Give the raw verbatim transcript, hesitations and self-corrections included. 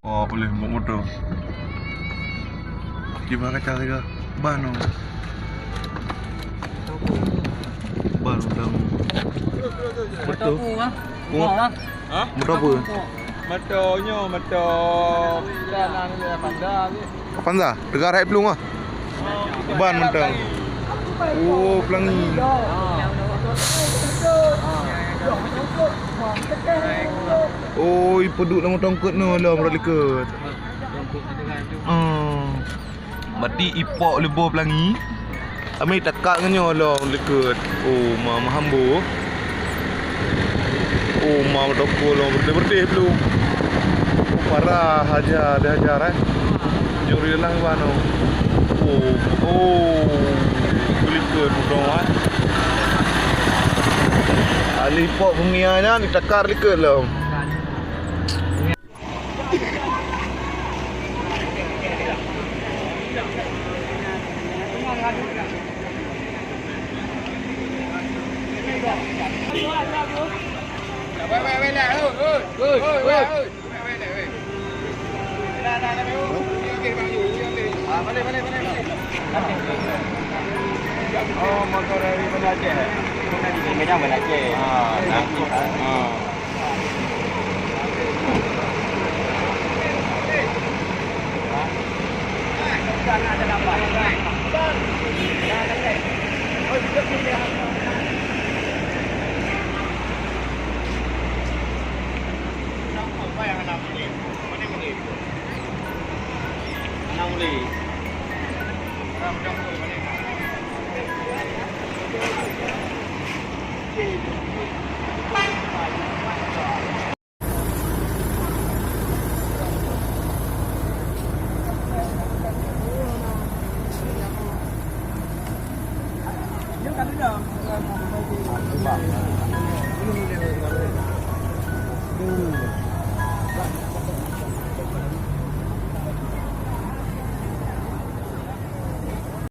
Oh, boleh buat motor. Kiban kaca tiga. Ban tu. Ban tu. Betul. Motor apa, ah? Ha? Motor apa? Motor nyoe, motor. Dah nak ambil Avanza ni. Avanza? Tegar hai pelung ah. Ban mantong. Oh, pelangi. Oh, ipeuduek lam tongkot nyoe lom rot likot. Oh. Berarti ipok leuboh pelangi. Kami takak ngon nyoe lom likot. Oh, ma maham boh. Oh, ma toko lom beuteh-beuteh belum. Oh, parah hajar, dihajar eh. Juri lah iwan oh. Oh, oh. Likot mudong eh. Ahli pok dunia nyan ditakar likot lom. Oh, motor dari Banda Aceh. Dari Medan Banda Aceh. Ah, nah. Ah.